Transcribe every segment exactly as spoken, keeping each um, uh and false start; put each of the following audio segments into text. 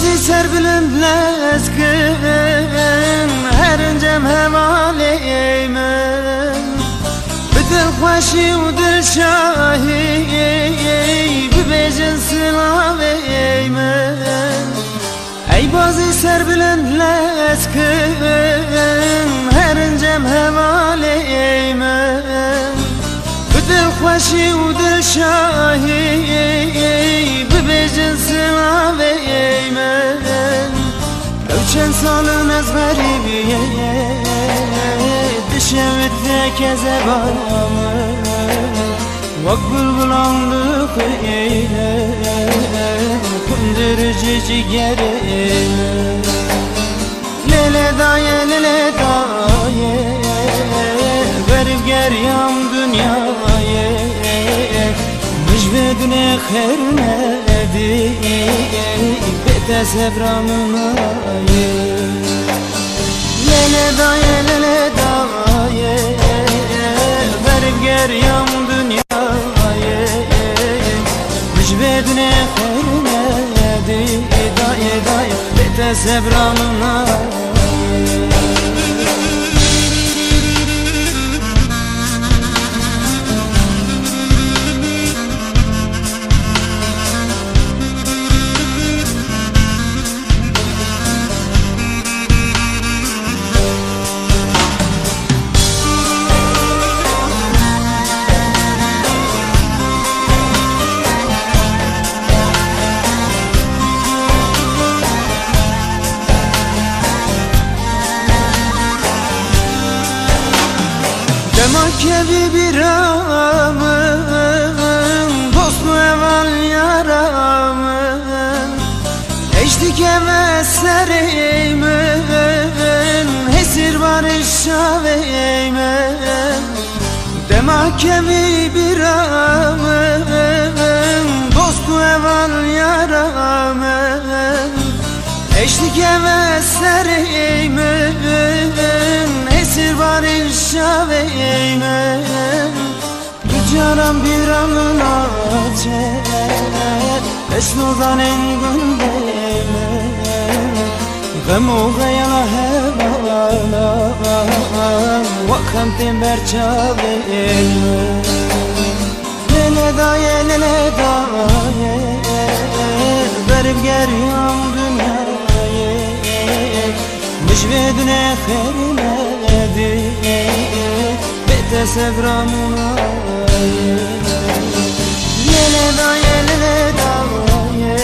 Zî serbilind lezkin, herin cem hevalê min. Bi dilxweşî û dilşahî, bibêjin silavê min. Ey bazî serbilind lezkin, herin cem hevalê min. Bi dilxweşî û dilşahî, bibêjin silavê min. Ew çend sal in ez xerîbiyê, dişewite kezeba min. Wek bulbulan dixwîne, hundir ji cigerê min. Lê lê dayê, lê lê dayê, berî geriyam dinyayê. Min ji vê dunê xêr nedî, bê te sebra min nayê. Lê lê dayê, lê lê dayê, berî geriyam dinyayê. Min ji vê dunê xêr nedî, dayê, dayê, bê te sebra min nayê. Dema kevî bîra min, dost û heval yara min. Eşt dikeve serê min, hêsîr barî şavê min. Dema kevî bîra min, dost û heval yara min. Eşt dikeve serê min, hêsîr barî şavê min. Du caran bîra min naçe, ez nozanên gundê min. Xem û xeyala hevala, wek xem tên ber çavê min. Lê lê dayê, lê lê dayê, berî geriyam dinyayê. Min ji vê dunê xêr nedî, bê te sebra min nayê. Lê lê dayê, lê lê dayê,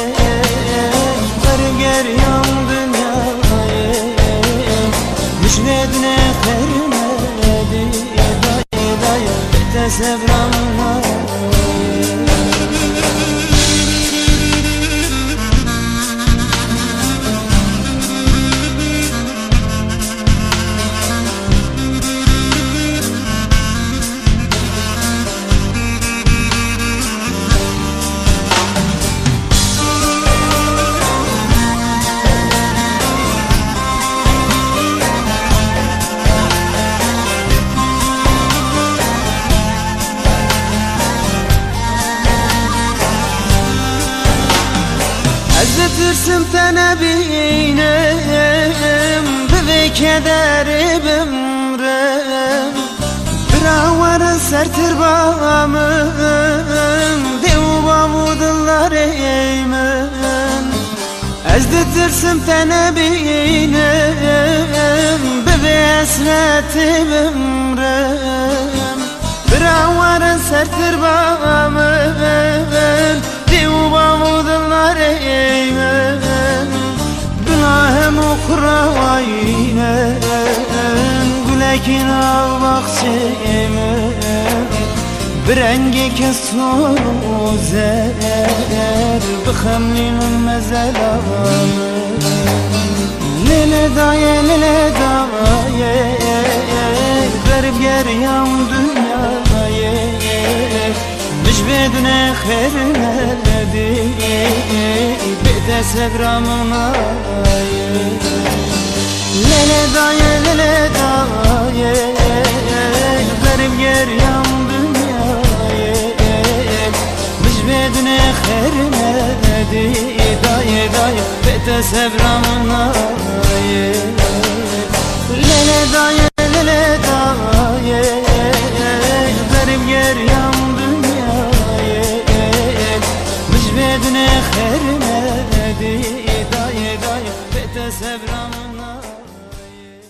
berî geriyam dinyayê. Min ji vê dunê xêr nedî, dayê, dayê, bê te sebra min nayê. Ez ditirsim te nebînim, bi vê kederê bimrim. Bira werin ser tirba min, dê û bav û dildarê min. Ez ditirsim te nebînim, bi vê hesretê bimrim. Bira werin ser tirba min, dê û bav û dildarê min. Bila hemû xurayînin, gulekî nav baxçê min. Bi rengê kestor û zer, bixemlînin mezela min. Lê lê dayê, lê lê dayê, berî geriyam dinyayê. Min ji vê dunê xêr nedî, bê te sebra min nayê. Lê lê dayê, lê lê dayê, berî geriyam dinyayê. Min ji vê dunê xêr nedî, Dî dayê dayê, bête sebra min nayê. Lele dayê, lele dayê, berim geriyam dinyayê. Min ji vê dinê xêr nedî, dayê dayê, bête sebra min nayê.